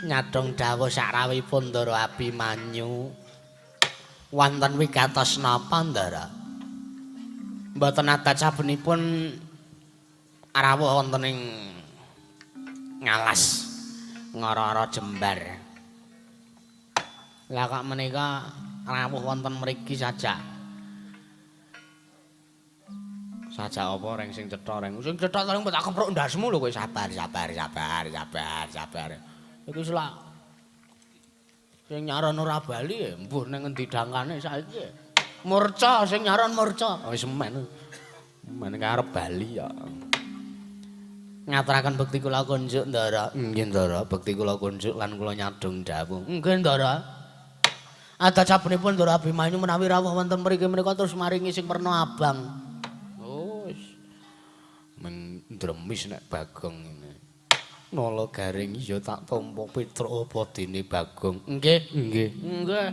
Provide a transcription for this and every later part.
Nyadong dawuh sakrawipun Ndara Abimanyu. Wonten wigatos napa, Ndara? Mboten adat sabenipun rawuh wonten ing ngalas ngara-ara jembar. Lah kok menika rawuh wonten mriki sajak. Sajak apa reng sing cetha reng? Sing cetha reng tak kepruk ndasmu lho kowe. Sabar sabar sabar sabar sabar. Iku selak sing nyaron ora bali mbuh ning ngendi dangkane saiki. Murca sing nyaron murca. Wis men. Men arep bali ya. Ngaturaken bekti kula kunjuk Ndara. Nggih Ndara, bekti kula kunjuk lan kula nyadong dawuh. Nggih Ndara. Adat sabenipun Ndara Abimanyu menawi rawuh wonten mriki menika terus maringi sing werna abang. Oh wis. Men ndremis nek Bagong ngene. Nala Garing iya tak tampa Petruk apa dene Bagong. Nggih, nggih. Nggih.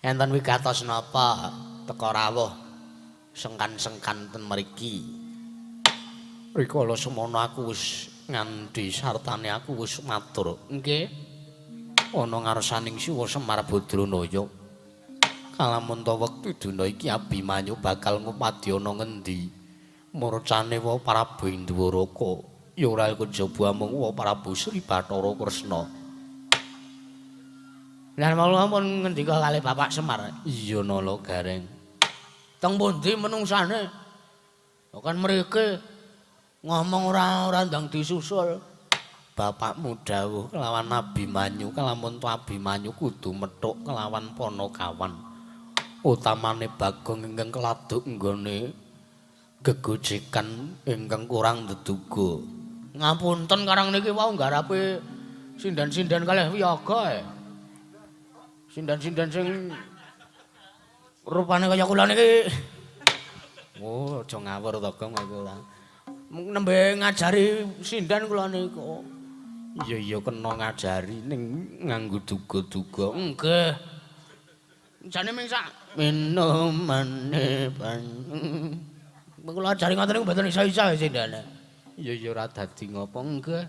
Enten wigatos napa teka rawuh sengkan-sengkan ten mriki. Rikala semono aku wis ngandhi sartane aku wis matur. Nggih. Ana ngarsaning Siwa Semar Badranaya. Kalamun ta wektu dina iki Abimanyu bakal ngupadi ana ngendi? Murcane wa Prabu Indwaraka. Ya ora kejaba amung wa Prabu Sri Bathara Kresna. Lah mula pun ngendika kalih Bapak Semar. Iya Nala Gareng. Teng pundi menungsane? Kan mriki ngomong ora ndang disusul. Bapakmu dawuh kelawan Abimanyu, kelamun to Abimanyu kudu methuk kelawan Panakawan. Utamane Bagong ingkang keladuk nggone gegojekan ingkang kurang deduga. Ngapunten karang niki wau nggarape sinden-sinden kalih wiyaga. Sinden-sinden sing rupane kaya kula niki. Oh, aja ngawur to, Gong, aku ora. Nembe ngajari sinden kula niku. Iya iya kena ngajari ning nganggo duga-duga. Nggih. Jane ming sak minumane banyu. Kula ajari ngoten niku mboten iso-iso sindene. Iya iya ora dadi ngopo. Nggih.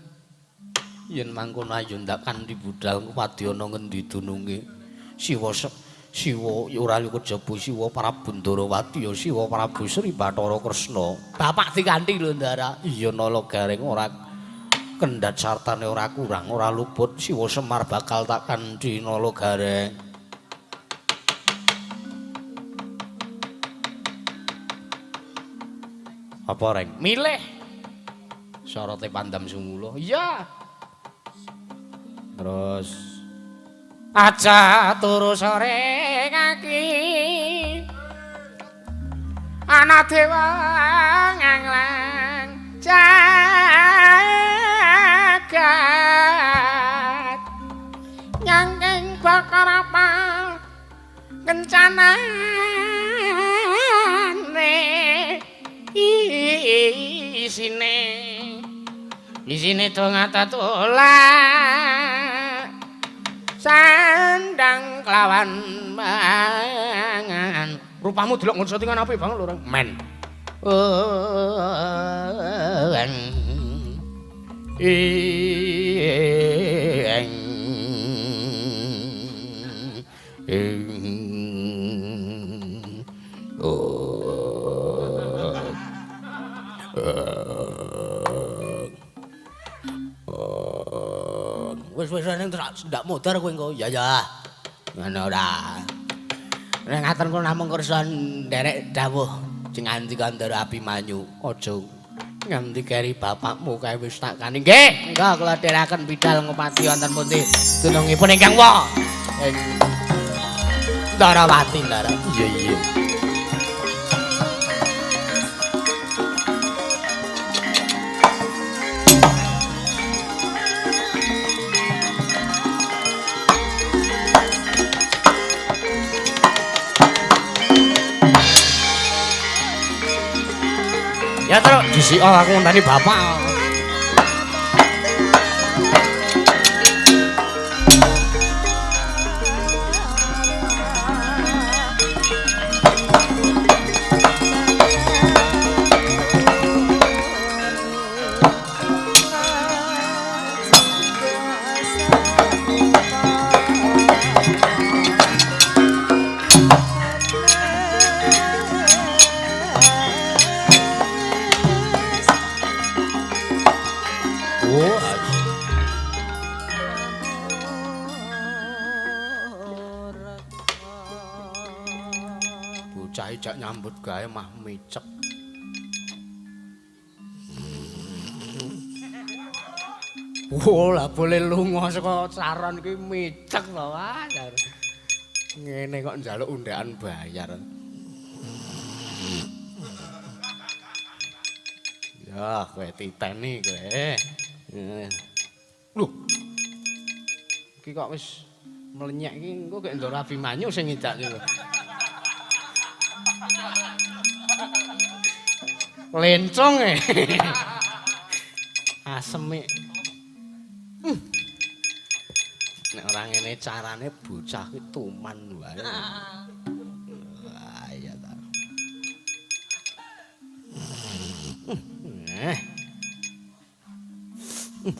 Yen mangkono ayo ndak kanthi budal padya ana ngendi dununge. Siwa Siwa ora kejaba Siwa Prabu Ndarawati ya Siwa Prabu Sri Bathara Kresna. Bapak dikanthi lho Ndara. Iya Nala Gareng ora kendhat sartane ora kurang ora luput Siwa Semar bakal tak kanthi Nala Gareng. Apa reng? Milih. Sorote Pandam Sumula. Iya. Terus aja turu sore kaki ana dewa nganglang jagat nyangking bakar apal kencanane isine isine donga tatulak sandang kelawan mangan. Rupamu delok ngon syutingan apik banget lho, men. Wis wis ning ndak modar kowe engko. Ya ya. Ngono ora. Nek ngaten kula namung kersa nderek dawuh sing ngandika Ndara Abimanyu, aja nganti keri bapakmu kae wis tak kani. Nggih, monggo kula dherekaken bidal ngupati wonten pundi dunungipun ingkang wa. Ing Ndarawati, Ndara. Iya iya. Ya terus disik aku ngenteni bapak. Oh, bocah ijak nyambut gawe mah micek. Oh, lah boleh lunga saka saron ki micek to, Mas. Ngene kok njaluk undakan bayar. Ya, kowe titeni kowe. Lho. Iki kok wis mlenyek iki engko gek Ndara Abimanyu sing ngidak iki. Lencong e. Asem e. Nek ora ngene carane bocah ki tuman wae. Wah, iya ta.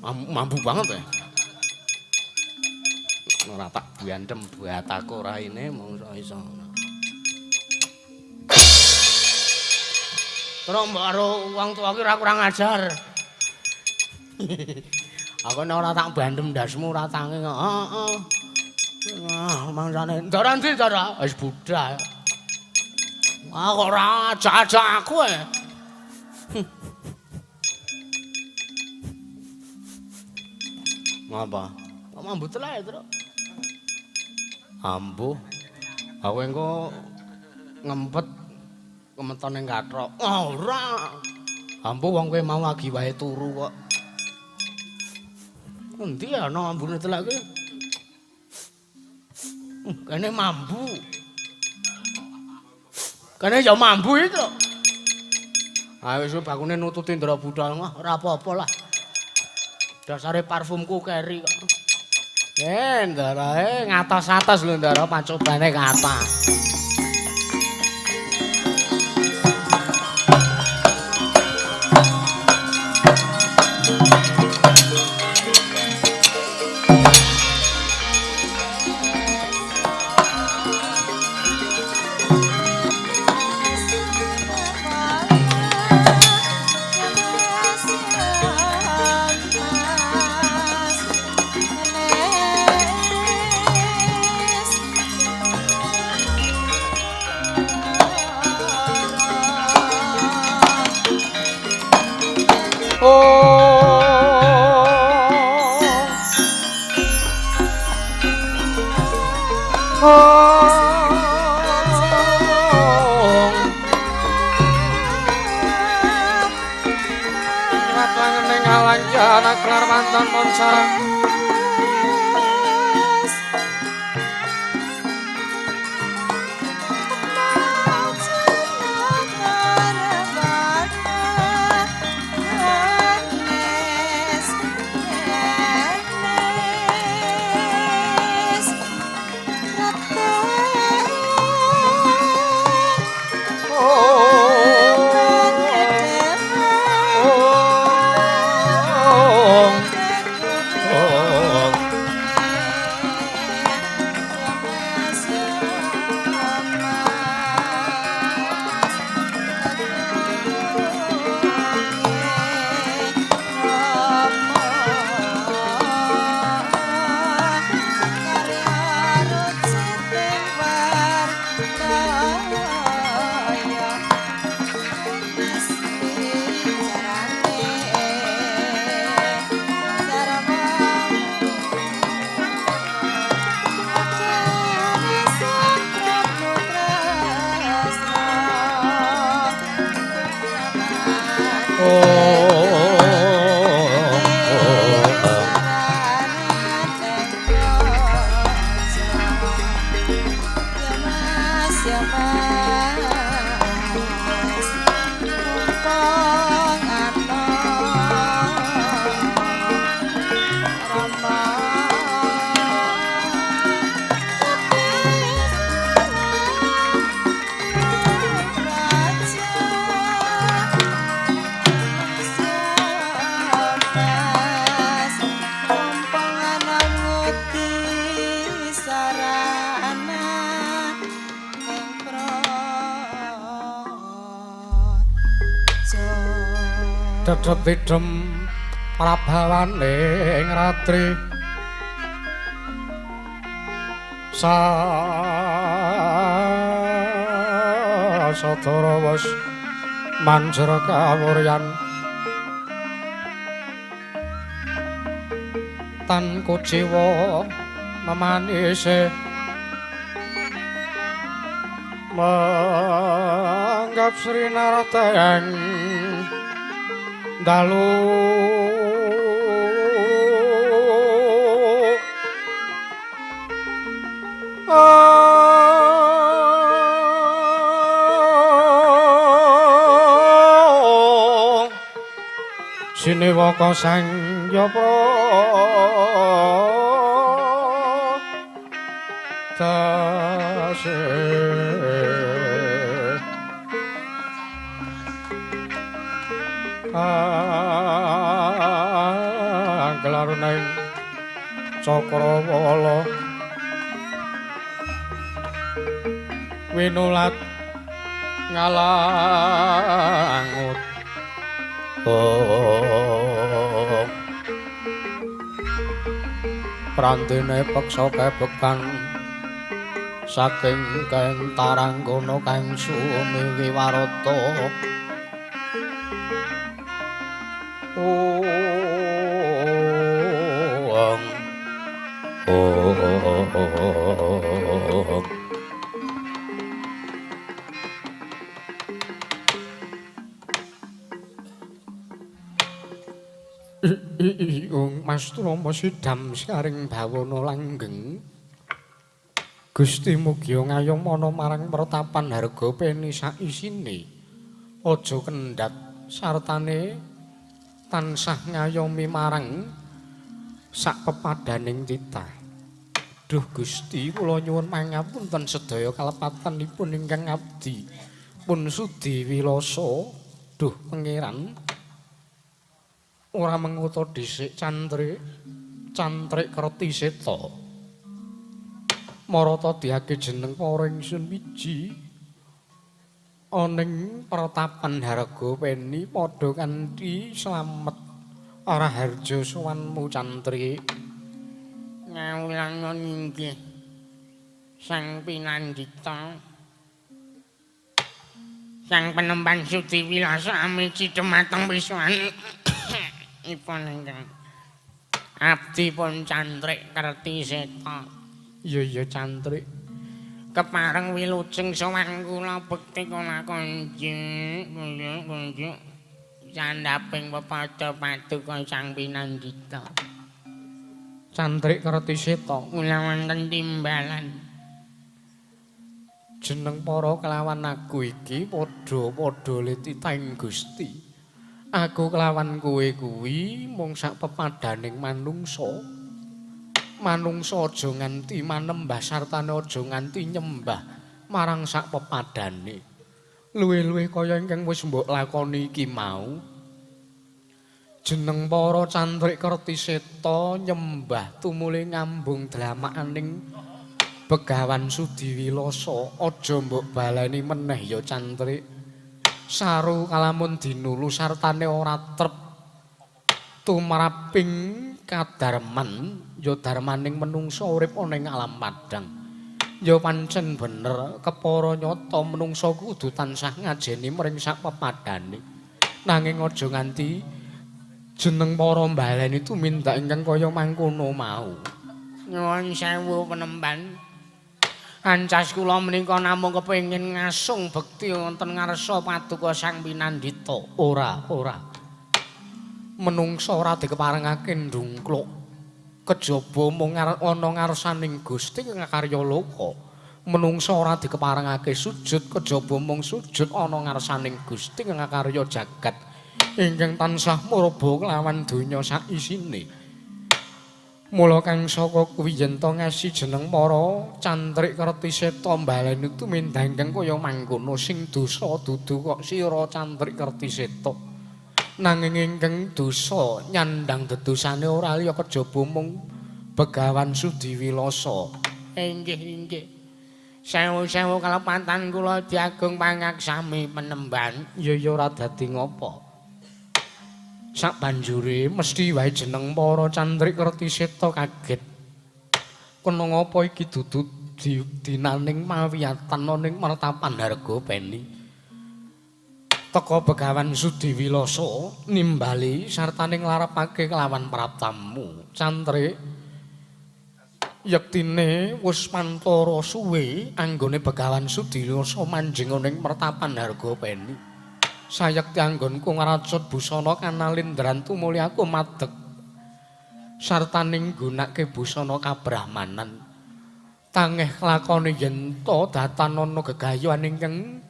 Mambu banget ya. Ora tak buantem bataku raine mongso iso. Terus mbok karo wong tuwa ki ora kurang ajar. Aku nek ora tak bandem ndasmu ora tangi kok. Heeh. Ah, mangsane. Ndara ndi, Ndara? Wis budal. Ah, kok ora ajak-ajak aku e. Ngapa? Kok mambu telek, Tru? Ambuh. Aku engko ngempet kemeton ning kathok. Ora. Ambuh wong kowe mau agi wae turu kok. Endi ana ambune telek kuwi? Kene mambu. Kene ya mambu iki, Tru. Ah wis bakune nututi Ndara Budal, ora apa-apa lah. Dasare parfumku keri kok. Ndara ngatos-atos lho Ndara pacobane kathah. Dedep idem Prabawaning ratri sasadara wis manjera kawuryan tan kuciwa memanise manggap Sri Narteng dalu Siniwaka Sang Yapra dase anglaruning cakrawala winulat ngalangut. Oh, prantine peksa kebekan saking kentaranggana kang sumiwi warata. Ong ong Ing Mas Trama sidam saring bawana langgeng. Gusti mugi ngayomana marang pertapan Hargapeni saisine. Aja kendhat sartane tansah ngayomi marang sak pepadaning titah. Duh Gusti, kula nyuwun pangapunten sedaya kalepatanipun ingkang abdi pun sudi wilasa. Duh Pangeran, ora menguta dhisik cantrik cantrik Kerti Seta. Marata diake jeneng para ingsun wiji aning pertapan Hargapeni padha kanthi slamet raharja sowanmu cantrik. Ngawulangun inggih Sang Pinandita. Sang penemban sudi wilasa amici dumateng wiswane ipun ingkang abdi pun cantrik Kerti Seta. Iya iya cantrik. Kepareng wilujeng sowan kula bekti kula kunjuk kunjuk kunjuk candhaping pepada paduka Sang Pinandita. Cantrik Kerti Seta kula wonten timbalan. Jeneng para kelawan aku iki padha-padha letitaing Gusti. Aku kelawan kowe kuwi mung sak pepadaning manungsa. Manungsa aja nganti manembah sartane aja nganti nyembah marang sak pepadane. Luwih-luwih kaya ingkang wis mbok lakoni iki mau. Jeneng para cantrik Kerti Seta nyembah tumuli ngambung dlamakaning Begawan Sudiwilasa. Aja mbok baleni meneh ya cantrik. Saru kalamun dinulu sartane ora trep tumraping kadarman ya darmaning menungsa urip ana ing alam padhang. Ya pancen bener kepara nyata menungsa kudu tansah ngajeni mring sak pepadane. Nanging aja nganti jeneng para mbaleni tumindak ingkang kaya mangkono mau. Nyuwun sewu penemban. Ancas kula menika namung kepengin ngasung bekti wonten ngarsa paduka Sang Pinandita. Ora, ora. Menungsa ora dikeparengake ndungkluk. Kejaba mung ana ngarsaning Gusti ngakarya loka. Menungsa ora dikeparengake sujud, kejaba mung sujud ana ngarsaning Gusti ngakarya jagat ingkang tansah murba kelawan donya saisine. Mula kang saka kuwi yen to ngasi jeneng para cantrik Kerti Seta mbaleni tumindak ingkang kaya mangkono sing dosa dudu kok sira cantrik Kerti Seta. Nanging ingkang dosa nyandhang dedosane ora liya kejaba mung Begawan Sudiwilasa. Inggih inggih. Sewu-sewu kalepatan kula diagung pangaksami penemban. Ya ya ora dadi ngapa. Sak banjure mesti wae jeneng para cantrik Kertiseta kaget. Kena ngapa iki dudu dinaning mawiyatan ana ing mertapan Hargapeni. Teka Begawan Sudiwilasa nimbali sartane nglarepake kelawan praptamu. Cantrik, yektine wis pantara suwe anggone Begawan Sudiwilasa manjing ana ing mertapan Hargapeni. Sayekti anggonku ngracut busana kanalindran tumuli aku madeg sartane nggunakake busana kabrahmanan. Tangeh lakone yen to datan ana gegayuhan ingkang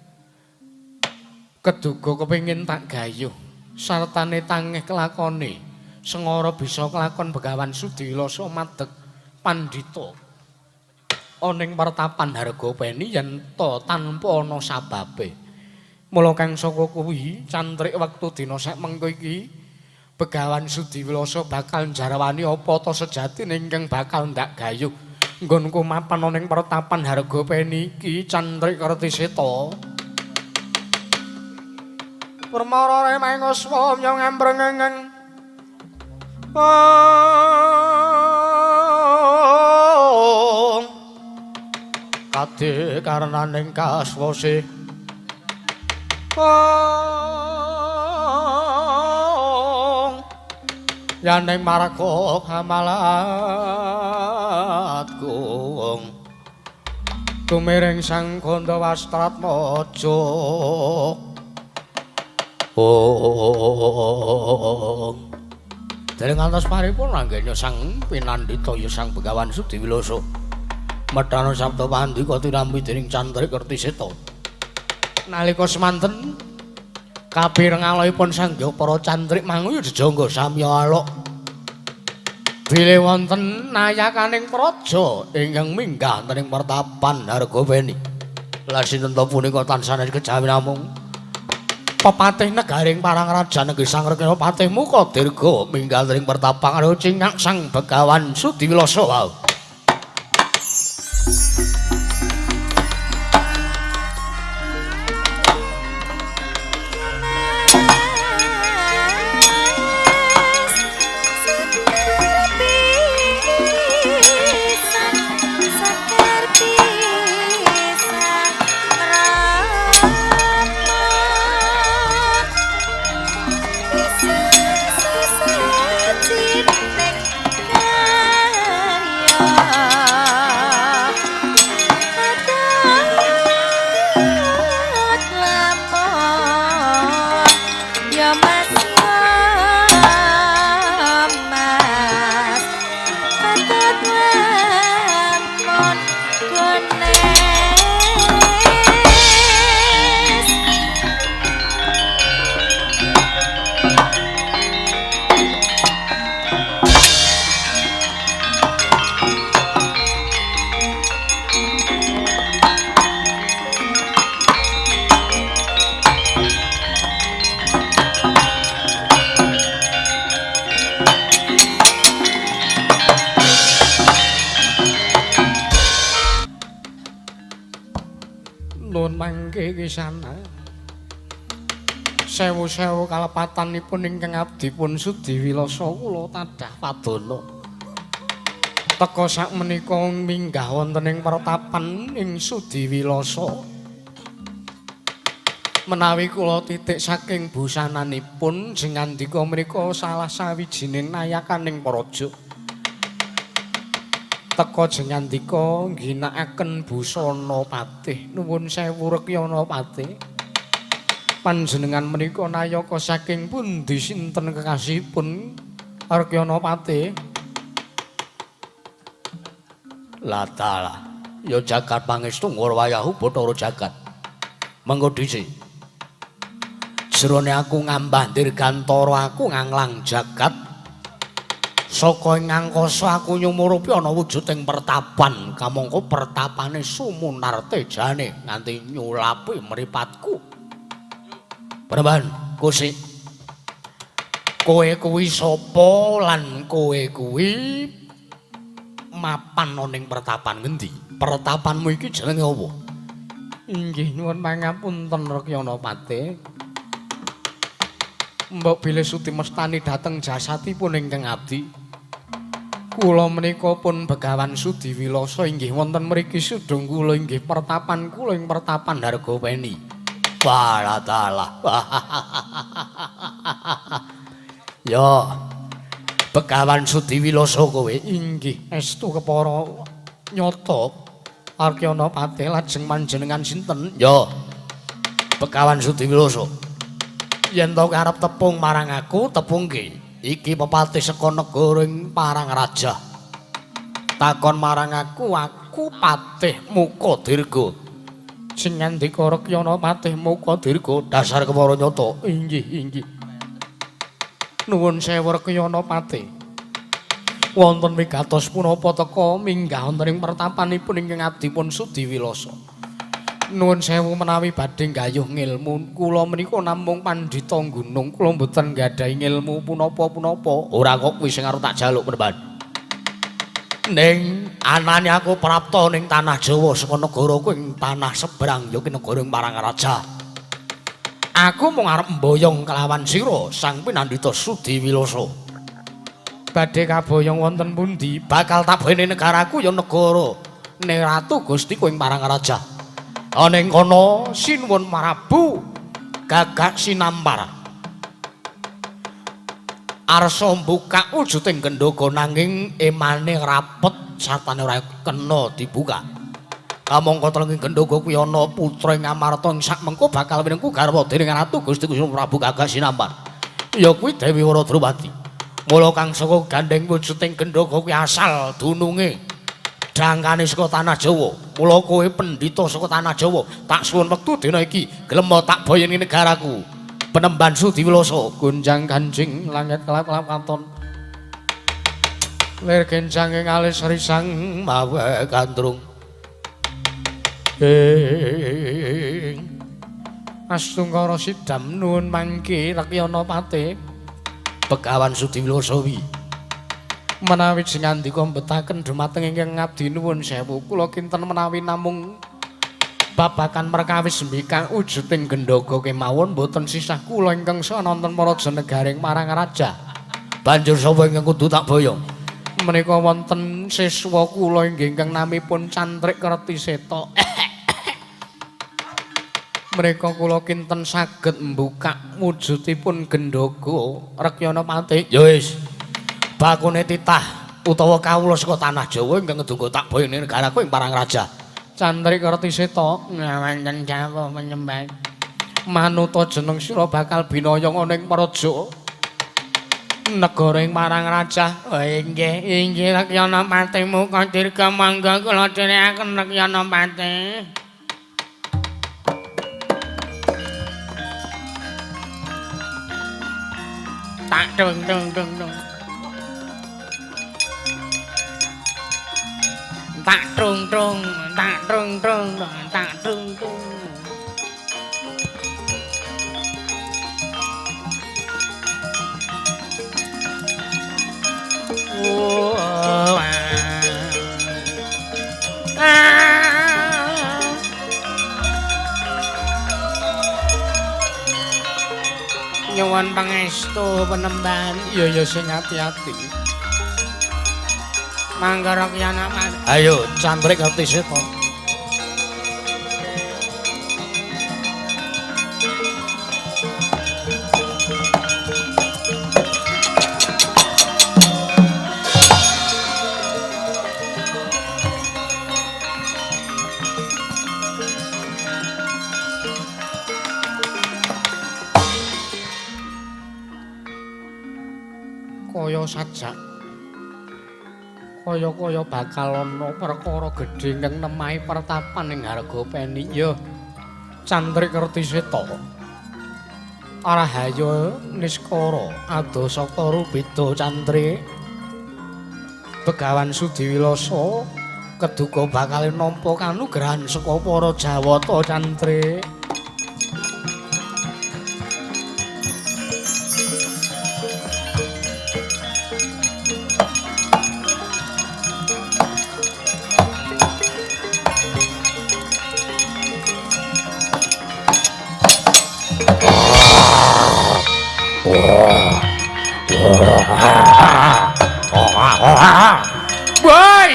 keduga kepengin tak gayuh. Sartane tangeh kelakone sengara bisa kelakon Begawan Sudiwilasa madeg pandhita ana ing pertapan Hargapeni yen to tanpa ana sababe. Mula kang saka kuwi cantrik wektu dina sak mengko iki Begawan Sudiwilasa bakal njarwani apa ta sejatine ingkang bakal ndak gayuh nggonku mapan ana ing pertapan Hargapeni iki cantrik Kertiseta. Permara remeng aswa ngambrengeng. Kade karenaning kaswase. Yaning marga kamalatku tumiring Sang Ganda Wastratmaja. Dereng ngantos paripurna anggene Sang Pinandita ya Sang Begawan Sudiwilasa medhana sabda pandika tinampi dening cantrik Kertiseta. Nalika semanten kapireng aloipun Sang Hyang para cantrik manguyu jejangga samya alok bilih wonten nayakaning praja ingkang minggah wonten ing pertapan Hargapeni. Lah sinten ta punika tansah kejawi namung pepatih negaring parang raja negeri Sang Rekena Patih Muka Dirga minggah ing pertapan karo cingak Sang Begawan Sudiwilasa. Wau. Kisana sewu-sewu kalepatanipun ingkang abdi pun Sudiwilasa kula tadah padana teka sakmenika minggah wonten ing pertapan ing Sudiwilasa. Menawi kula titik saking busananipun jengandika menika salah sawijining nayakaning praja. Teka jengandika ngginakaken busana patih. Nuwun sewu Rekyana Patih. Panjenengan menika nayaka saking pundi sinten kekasihipun Rekyana Patih? Latalah, ya jagat pangestu ngurwayahu Bathara jagat. Mengko dhisik. Jerone aku ngambah dirgantara aku nganglang jagat. Saka ing angkasa aku nyumurupi ana wujuding pertapan, kamangka pertapane sumunar tejane nganti nyulapi mripatku. Penemban Kusik, kowe kuwi sapa lan kowe kuwi mapan ana ing pertapan ngendi? Pertapanmu iki jenenge apa? Inggih nyuwun pangapunten Rekyana Patih. Mbok bilih sudi mestani dhateng jasatipun ingkang abdi. Kula menika pun Begawan Sudiwilasa inggih wonten mriki sudung kula inggih pertapan kula ing pertapan Hargopeni. Waladalah. Ya. Begawan Sudiwilasa kowe inggih estu kepara nyata Arkyana Patih lajeng panjenengan sinten? Ya. Begawan Sudiwilasa. Yen to arep tepung marang aku, tepungke. Iki pepatih saka negara ing Parangraja. Takon marang aku, aku Patih Muka Dirga. Sing ngandika Rekyana Patih Muka Dirga dasar kepara nyata. Inggih, inggih. Nuwun sewu Rekyana Patih. Wonten wigatos punapa teka minggah wonten ing pertapanipun ingkang abdipun Sudiwilasa. Nuwun sewu menawi badhe nggayuh ngilmu, kula menika namung pandhita gunung, kula mboten nggadahi ngilmu punapa-punapa. Ora kok kuwi sing arep tak jaluk Penemban. Ning anane aku prapta ning tanah Jawa saka negaraku ing tanah seberang ya ki negara ing Parangraja. Aku mung arep mboyong kelawan sira Sang Pinandita Sudiwilasa. Badhe kaboyong wonten pundi? Bakal tak bene negaraku ya negara ne Ratu Gustiku ing Parangraja. Ana ing kono sinuwun Marabu Gagak Sinampar. Arsa mbukak wujuding gendhoga nanging emane rapet sartane ora kena dibuka. Kamangka telenging gendhoga kuwi ana putra ing Amarta ing sakmengko bakal winengku garwa dening Ratu Gusti Kusuma Prabu Gagak Sinampar. Ya kuwi Dewi Waradrawati. Mula kang saka gandheng wujuding gendhoga kuwi asal dununge dangkane saka tanah Jawa. Mula kowe pendhita saka tanah Jawa, tak suwun wektu dina iki gelem tak boyeni negaraku. Penemban Sudiwilasa gonjang kanjing langit kelap-kelap katon. Lir genjang ing alis risang mawe gandrung. Ing astungkara sidam nuwun mangke Rekyana Patih. Begawan Sudiwilasa wi menawi jengandika mbetaken dumateng ingkang ngabdi nuwun sewu kula kinten menawi namung babakan perkawis mbikak wujuding gendhoga kemawon mboten sisah kula ingkang sanonten paraja negaring Parangraja. Banjur sapa ingkang kudu tak boyong? Menika wonten siswa kula inggih ingkang namipun Cantrik Kertiseta. Menika kula kinten saged mbukak wujudipun gendhoga Rekyana Patih. Ya wis. Bakune titah utawa kawula saka tanah Jawa ingkang ngedungga tak boyone negaraku ing Parangraja. Cantrik Kertiseta ngawanten jawah menyembah. Manuta jeneng sira bakal binaya ana ing praja negara ing Parangraja. Oh inggih, inggih Rekyana Patih Muka Dirga monggo kula dherekaken Rekyana Patih. Tak dung dung dung dung. Tak trung trung, tak trung trung, tak trung trung. Nyuwun pangestu penemban. Iya ya sing ati-ati. Mangga Rekyana Patih. Ayo Cantrik Kertiseta. Kaya sajak kaya-kaya bakal ana perkara gedhe ingkang nemahi pertapan ing Hargopeni. Ya Cantrik Kertiseta arahaya niskara ado saka rubeda Cantrik. Begawan Sudiwilasa keduga bakal nampa kanugrahan saka para Jawata Cantrik. Woi. Woi.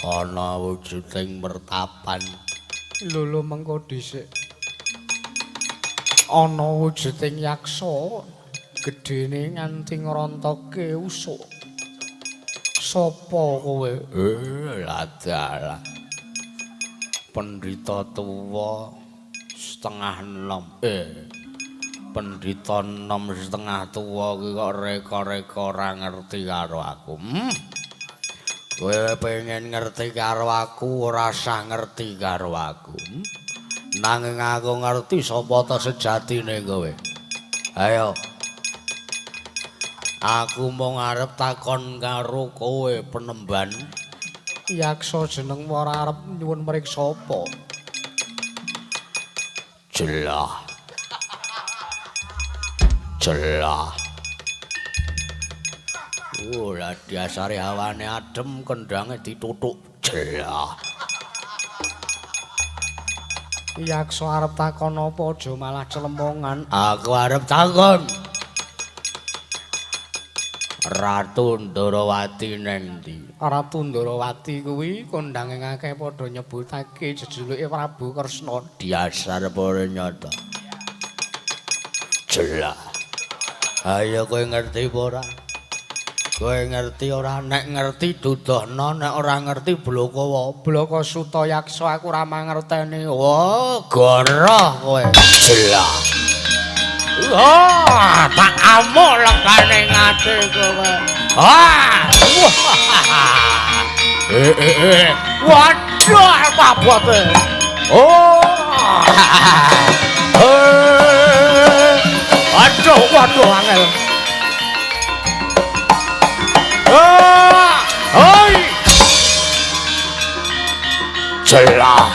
Ana wujuding mertapan. Lho lho mengko dhisik. Ana wujuding yaksa gedene nganti ngrontoke usuk. Sapa kowe? Ladalah. Pendhita tuwa setengah enom. Pendhita enom setengah tuwa ki kok reka-reka ora ngerti karo aku. Kowe pengen ngerti karo aku, ora usah ngerti karo aku. Nanging aku ngerti sapa ta sejatine kowe. Ayo. Aku mung arep takon karo kowe penemban. Yaksa jenengmu ora arep nyuwun mriksa apa? Jelah. Jelah. Lah dasare hawane adem, kendhange ditutuk. Jelah. Yaksa arep takon apa aja malah celemongan. Aku arep takon. Ratu Ndorowati neng ndi? Ratu Ndorowati kuwi kondange akeh padha nyebutake jejuluke Prabu Kresna. Dasar para nyata. Jelah. Ayo kowe ngerti apa ora? Kowe ngerti ora? Nek ngerti dudohno, nek ora ngerti bloko wae. Bloko suta yaksa aku ora mangerteni. Wah, goroh kowe. Jelah. Wah, tak amuk legane ngati kowe. Ah. Waduh, pabote. Oh. Aduh, waduh angel. Ah, hoi. Jelah.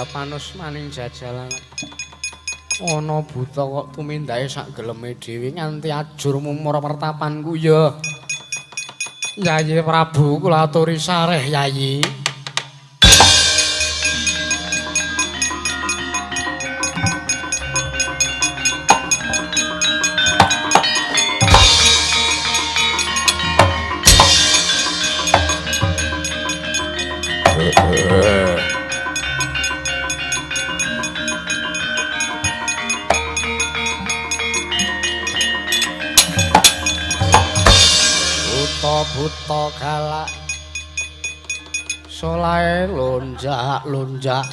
Panus maning jajalan ana buta kok tumindake sak geleme dhewe nganti ajur mumur pertapanku ya. Yayi Prabu kula aturi sareh Yayi. Buta galak solahe lonjak-lonjak.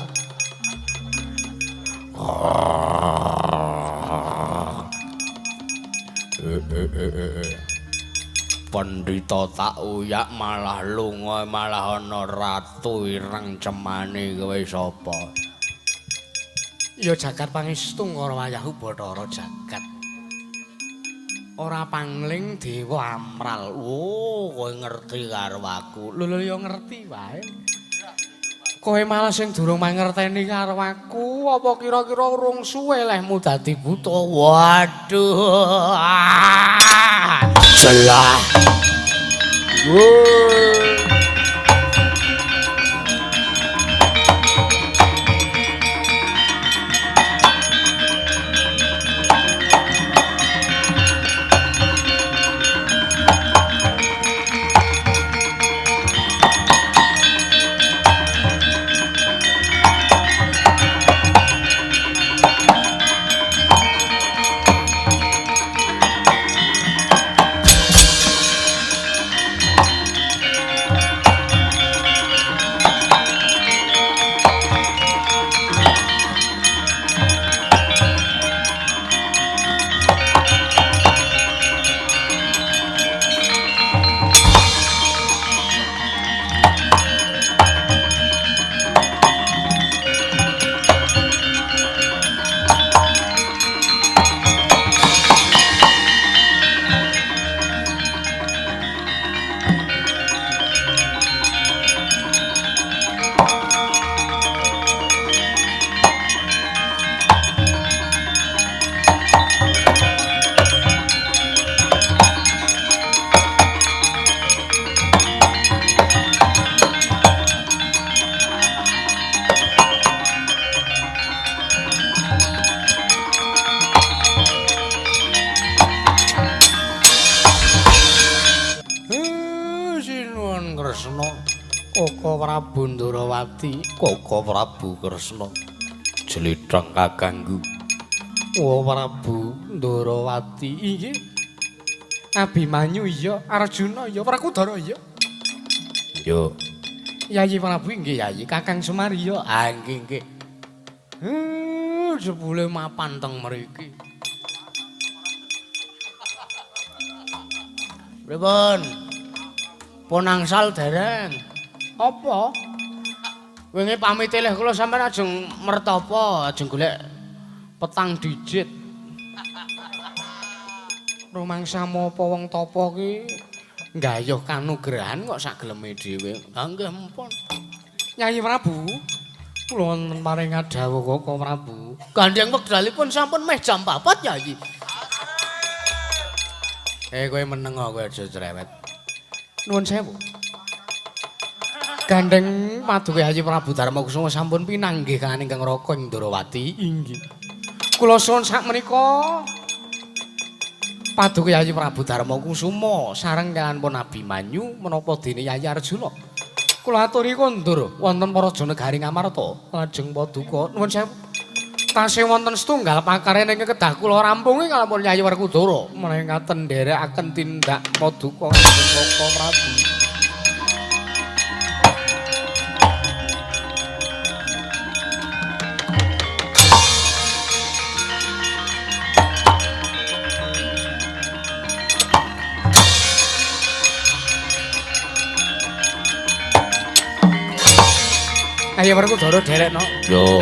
Pendhita tak uyak malah lunga, malah ana ratu ireng cemane. Kowe sapa? Ya jagat pangestu ngara wayahu Bathara jagat. Ora pangling dewa amral. Oh, kowe ngerti karo aku. Lho lho ya ngerti wae. Kowe malah sing durung mangerteni karo aku, apa kira-kira urung suwe lehmu dadi buta? Waduh. Jelah. Kresna, Koko Prabu Ndrawati, Koko Prabu Kresna. Jlithang kakanggu. Oh Prabu Ndrawati, inggih. Abimanyu iya, Arjuna iya, Werkudara iya. Yo. Yayi Prabu inggih Yayi, Kakang Semar iya. Ah nggih nggih. Jebule mapan teng mriki. Pripun? Pun angsal dereng. Apa? Wingi pamit leh kula sampeyan ajeng mertapa, ajeng golek petang digit. Rumangsamu apa wong tapa ki nggayuh kanugrahan kok sak geleme dhewe. Ha nggih mpun. Yayi Prabu, kula wonten paring dawuh Koko Prabu. Gandheng wekdalipun sampun meh jam 4 Yayi. Kowe meneng kowe aja cerewet. Nuwun sewu. Gandheng paduka Yayi Prabu Darmakusuma sampun pinanggih kaliyan ingkang Raka ing Ndrawati. Inggih. Kula suwun sakmenika paduka Yayi Prabu Darmakusuma sareng kaliyan pun Abimanyu menapa dene Yayi Arjuna. Kula aturi kondur wonten Praja Negari Ngamarta lajeng paduka nuwun sewu. Tasih wonten setunggal pakaren ingkang kedah kula rampungi kalamun Yayi Werkudara menawi ngaten nderekaken tindak paduka Koko Prabu. Ayo Werkudara derekno. Yo.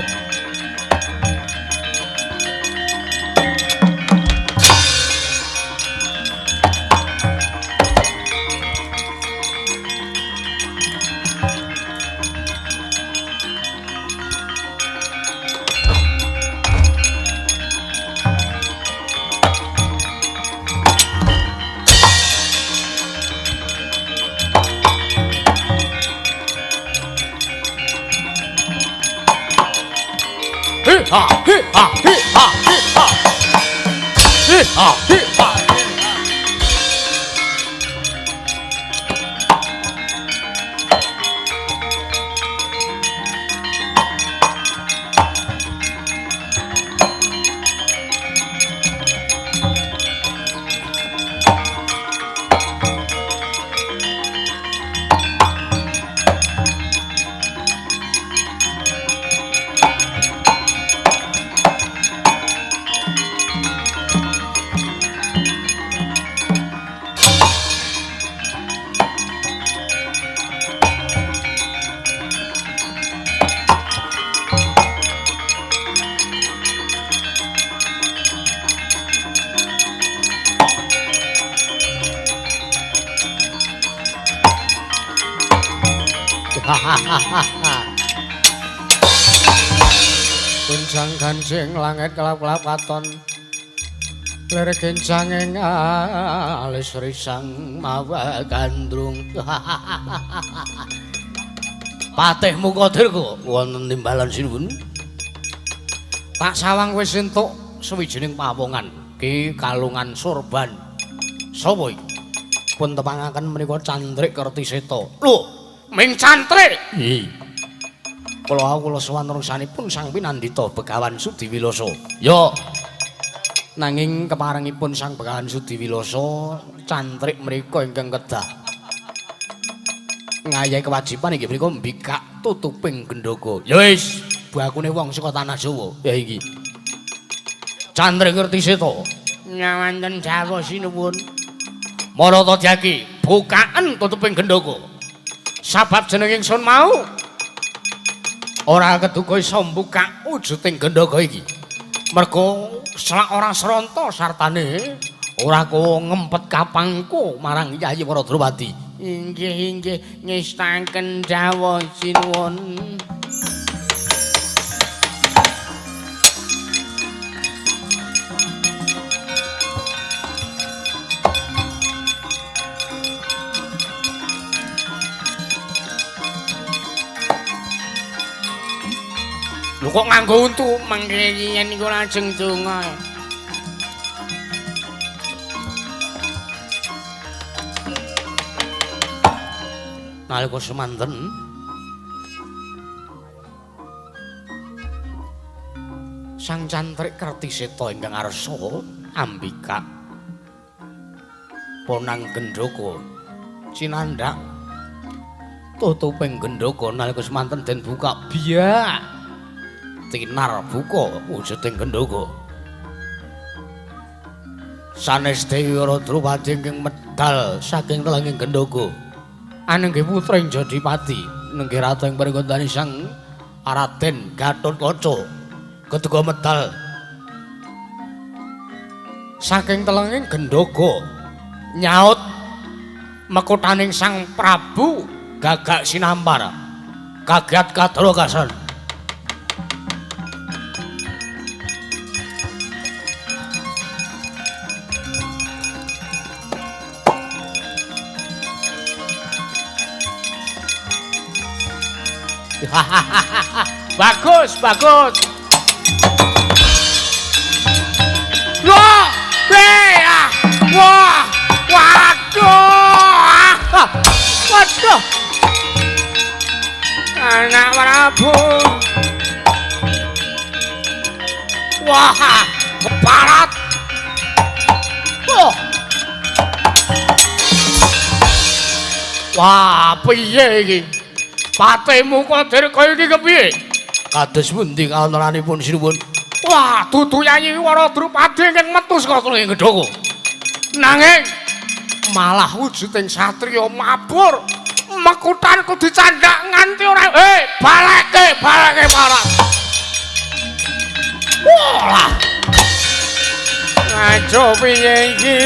Ha hi ha hi ha hi ha. Hi ha hi ha. Gonjang ganjing langit kelap-kelap katon lir gencange alis risang mawa gandrung. Patih Mukadirga wonten timbalan sinuwun. Tak sawang wis entuk sawijining pawongan Ki Kalungan Surban. Sapa iki? Pun tepangaken menika Cantrik Kertiseta. Lho, ming cantrik. Nggih. Kula kula sowan rungsanipun Sang Pinandita Begawan Sudiwilasa. Yo. Nanging keparengipun Sang Begawan Sudiwilasa cantrik mriku ingkang kedah ngayahi kewajiban inggih menika mbikak tutuping gendhoga. Ya wis, bakune wong saka tanah Jawa. Ya iki. Cantrik Kertiseta. Nyawanten dawuh sinuwun. Marata jaki, bukaen tutuping gendhoga. Sabab jeneng ingsun mau ora keduga iso mbukak wujuding gendhoga iki. Mergo selak ora sronta sartane ora kowe ngempet kapangku marang Yayi Waradrawati. Inggih inggih ngestaken dawuh sinuwun. Lho kok nganggo untu mangke yen niku lajeng donga. Nalika semanten Sang Cantrik Kertiseta ingkang arsa Ambika Ponang Gendaka cinandhak tutuping gendaka nalika semanten den buka biak tinar buka wujuding gendaka. Sanes Dewi Drupadi ingkang medal saking telenging gendaka anenggih putra ing Jodipati nenggih ratu ing pringgondani Sang Raden Gatotkaca keduga medal saking telenging gendaka nyaut mekutaning Sang Prabu Gagak Sinampar kaget kadrokasan. Bagus, bagus. Wah, wah, waduh, waduh. Anak Prabu. Wah, keparat. Oh. Wah, piye iki? Patimu Kadir kaya iki kepiye? Kados pundi kawontenanipun sinuwun? Wah, dudu Yayi Wara Drupadi ingkang metu saka telenging gendaka. Nanging malah wujuding satriya mabur. Mekutanku dicandhak nganti ora. Baleke, baleke parah. Walah. Ngaco piye iki?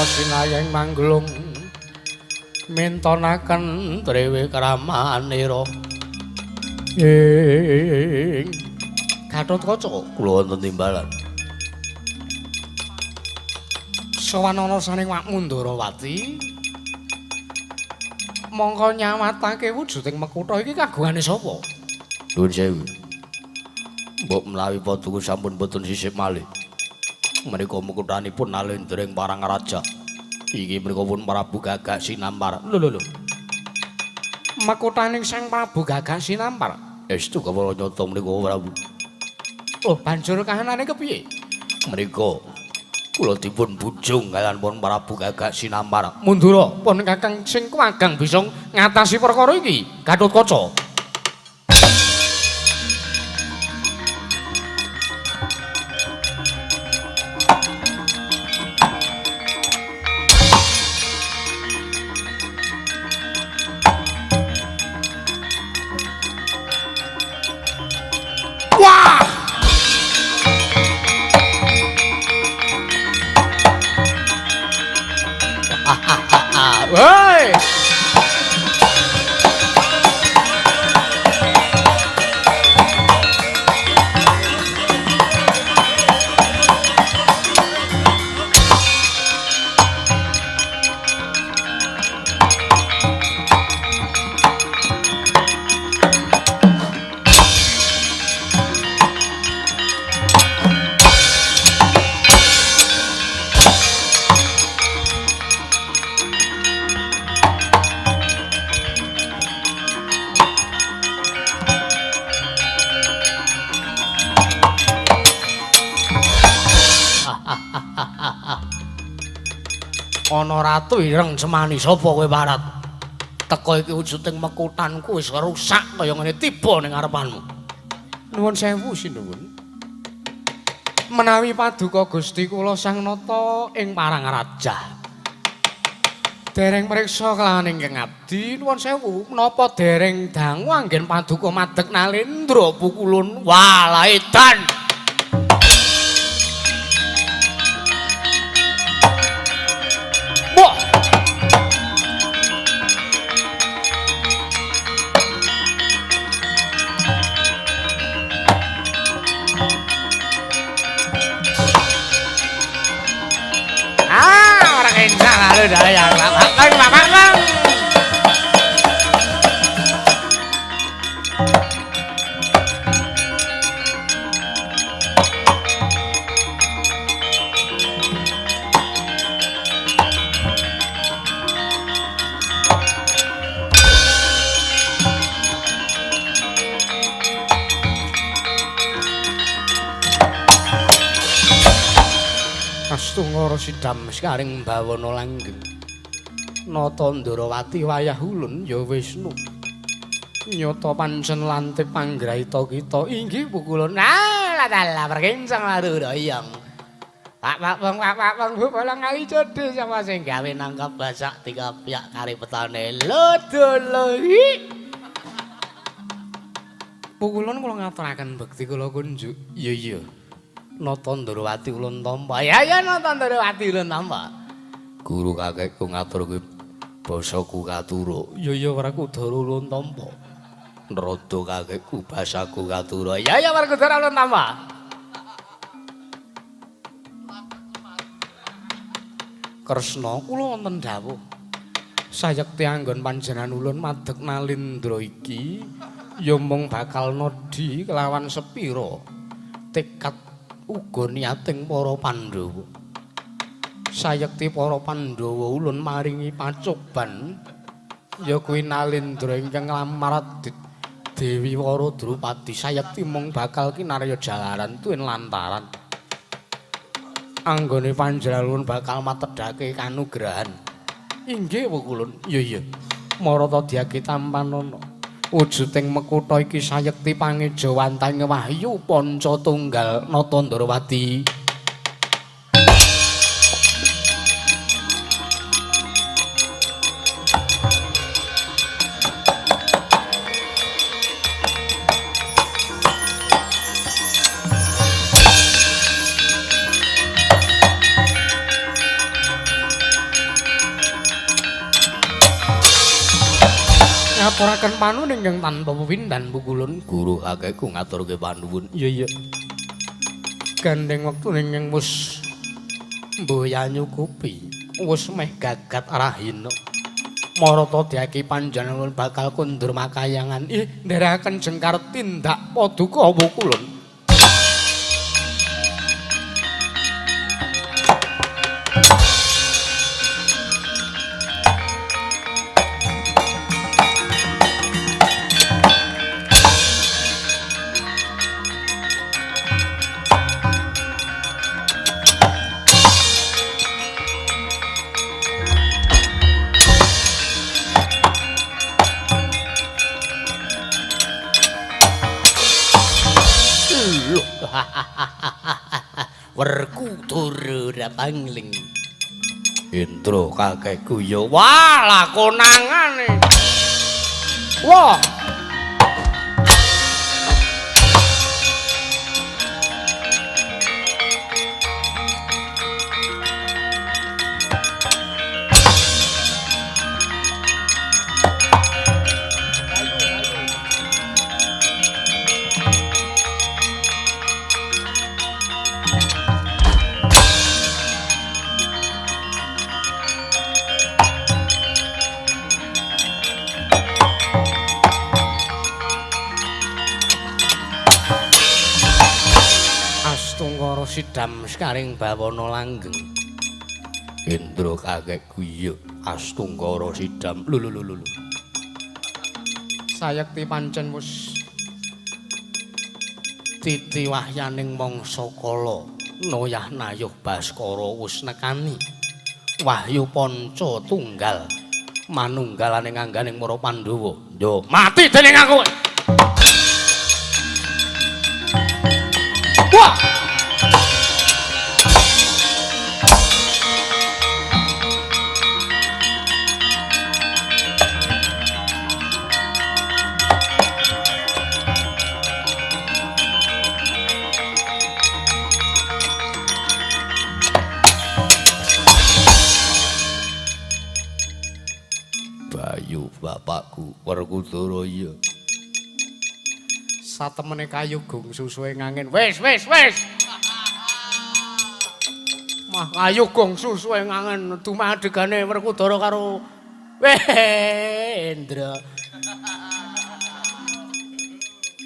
Sinayeng mangglung mintonaken Trewe kramanira ing Gatotkaca kula wonten timbalan. Sowan ana saning Wak Mundarawati mongko nyawatake wujuding mekutha iki kagungane sapa? Nuwun sewu. Mbok menawi paduka sampun boten sisip malih. Menika mekuthanipun nalendring parang raja. Iki menika pun Prabu Gagak Sinampar. Lho lho lho. Mekutaning Sang Prabu Gagak Sinampar. Estu kawula nyata menika Prabu. Oh, banjur kahanane kepiye? Menika kula dipun bujung kaliyan pun Prabu Gagak Sinampar. Mundura pun Kakang sing kuwagang bisa ngatasi perkara iki. Gatotkaca. Woi. Ana ratu ireng cemani sapa kowe Parat? Teko iki wujuding mekutanku wis rusak kaya ngene tiba ning ngarepanmu. Nuwun sewu sinuwun. Menawi paduka Gusti kula Sang Nata ing Parangrajah. Dereng mriksa kelawan ingkang abdi nuwun sewu menapa dereng dangu anggen paduka madeg nalendra pukulun walaidan. Wah. Ah, ora kencang lalu dayang. Bang. Astungara sidam sekaring bawana langgeng. Nata Ndrawati wayah ulun ya Wisnu. Nyata pancen lantip panggraita kita inggih pukulun. Ah, dalah perkencang laru royong. Pak pak wong pak pak wong bolang kali jodhe sapa sing gawe nangkap basak dikapyak kari petane. Lodolo. Pukulun kula ngaturaken bekti kula kunjuk. Iya iya. Nata Ndrawati ulun tampa. Ya ya Nata Ndrawati ulun tampa. Guru kakekku ngaturke basaku katura. Ya ya Werkudara ulun tampa. Nrada kakekku basaku katura. Ya ya Werkudara ulun tampa. Kresna kula wonten dawuh. Sayekti anggon panjenengan ulun madeg nalindra iki ya mung bakal nodhi kelawan sepira tekad uga niating para Pandhawa. Sayekti para Pandhawa ulun maringi pacoban ya kuwi nalindra ingkang nglamar Dewi Wara Drupadi. Sayekti mung bakal kinarya jalaran tuwin lantaran anggone panjenengan ulun bakal matedhake kanugrahan. Inggih pukulun. Iya iya. Marata diage tampanana. Wujuding mekutha iki sayekti pangejawantaning wahyu panca tunggal Nata Ndrawati. Ngaturaken panuwun ingkang tanpa pepindhan pukulun. Guru kakekku ngaturke panuwun. Iya iya. Gandeng wektu ingkang wis mboya nyukupi, wis meh gagat rahina. Marata diaki panjenengan bakal kundur makayangan. Ih, ndherekaken jengkar tindak paduka pukulun. Werkudara pangling. Indra kakekku ya wah lakonangane. Wah. Sidam sekaring bawana langgeng. Indra kakekku ya astungkara sidam. Lho lho lho lho. Sayekti pancen wis titi wahyaning mangsa kala noyah nayuh Baskara wis nekani. Wahyu Panca Tunggal manunggalane ngangganing para Pandhawa. Yo, mati dening aku. Wah! Bayu bapakku Werkudara iya. Satemene kayu gung susuhe ngangin. Wis wis wis. Mah kayu gong susuhe ngangin dumah adegane Werkudara karo Wendra.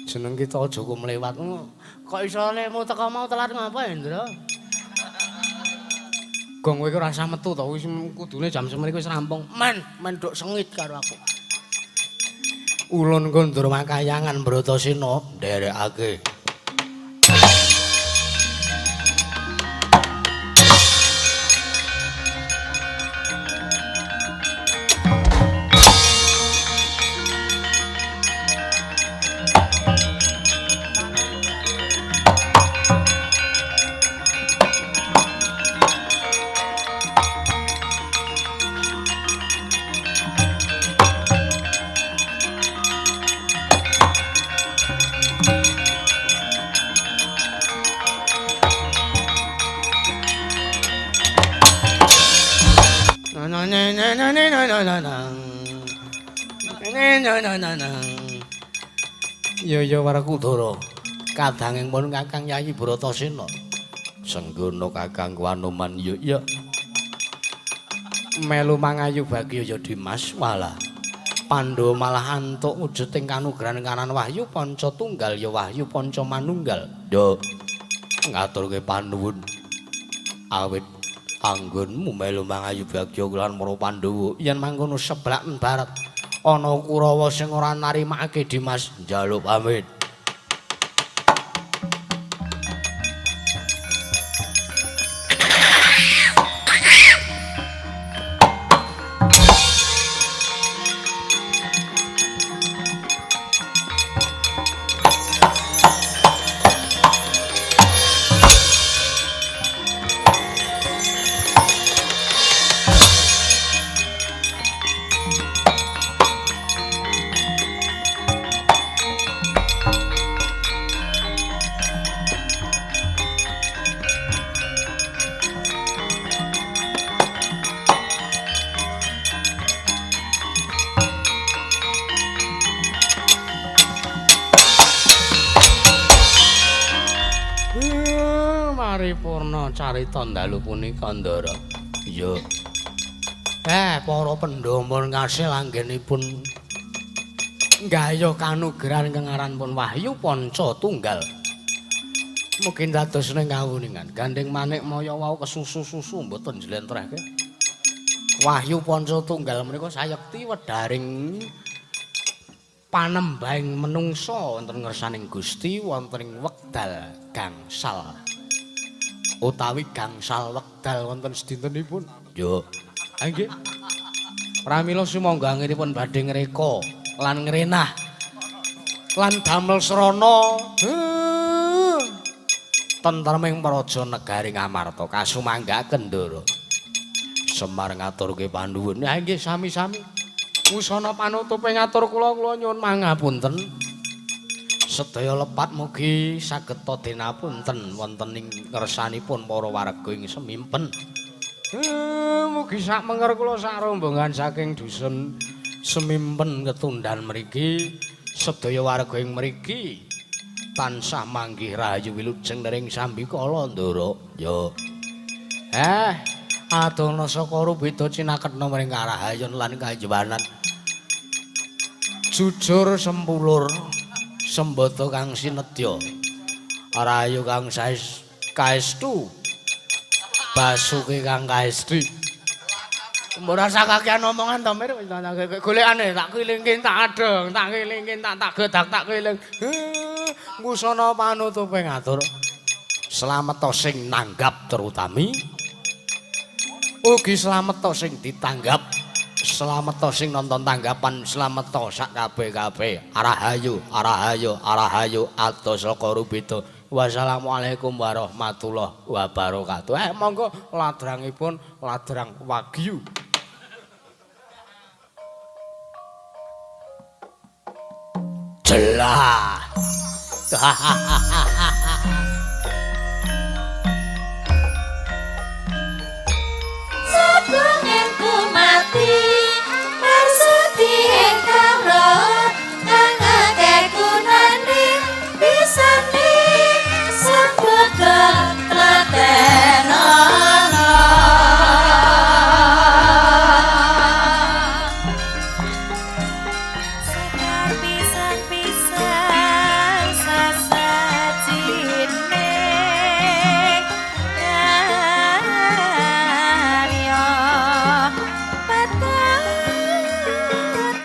Jeneng kita aja kumlewat. Kok iso lemu teko mau telat ngapa, Hendra? Gong kowe iki ora usah metu to, wis kudune jam semene wis rampung. Men, menduk sengit karo aku. Ulun kondur makayangan Bratasena nderekake. Ya ya Werkudara, kadanging pun Kakang Yayi Bratasena. Senggono Kakang Anoman ya ya. Melu mangayu bagya ya Dimas walah. Pandhawa malah antuk wujuding kanugrahan kanan Wahyu Panca Tunggal ya Wahyu Panca Manunggal. Yo ngaturke panuwun. Awit anggonmu melu mangayu bagya lan para Pandhawa yen mangkono seblak barat ana Kurawa sing ora narimakake Dimas njaluk pamit. Paripurna carita dalu punika Ndara. Iya. Para Pandhawa ngasil anggenipun nggayuh kanugrahan ingkang aranipun Wahyu Panca Tunggal. Mugi dados ning kawuningan gandeng manik maya wau kesusu-susu mboten njlentrehke. Wahyu Panca Tunggal menika sayekti wedharing panembahing menungsa wonten ngersaning Gusti wonten ing wekdal gangsal. Utawi gangsal wekdal wonten sedintenipun. Yo. Ha nggih. Pramila sumangga anggenipun badhe ngreka lan ngrenah lan damel srana tentreming praja negari Ngamarta kasumanggaken Ndara. Semar ngaturke panuwun. Ha nggih sami-sami. Wusana panutupe ngatur kula kula nyuwun mangapunten. Sedaya lepat mugi saged denapunten wonten ing ngersanipun para warga ing Semimpen. Mugi sak menger kula sak rombongan saking dusun Semimpen Ketundan mriki sedaya warga ing mriki tansah manggih rahayu wilujeng nering sambikala Ndara. Ya. Adana saka rubeda cinaketna mring karahayon lan kajuwanan. Jujur sempulur sembada kang sinedya rahayu kang kaestu basuki kang kaesti. Mbok rasa kakean omongan to Mir, golekane tak kilingkin tak adeng, tak kilingkin tak gedak tak kiling. Ngusana panutupe ngatur. Slamet sing nanggap terutami Ugi slameta sing ditanggap, slameta sing nonton tanggapan, slameta sak kabeh-kabeh. Rahayu, rahayu, rahayu atos saka rubeda. Wassalamualaikum warahmatullahi wabarakatuh. Monggo ladrangipun ladrang wagyu. Jelah.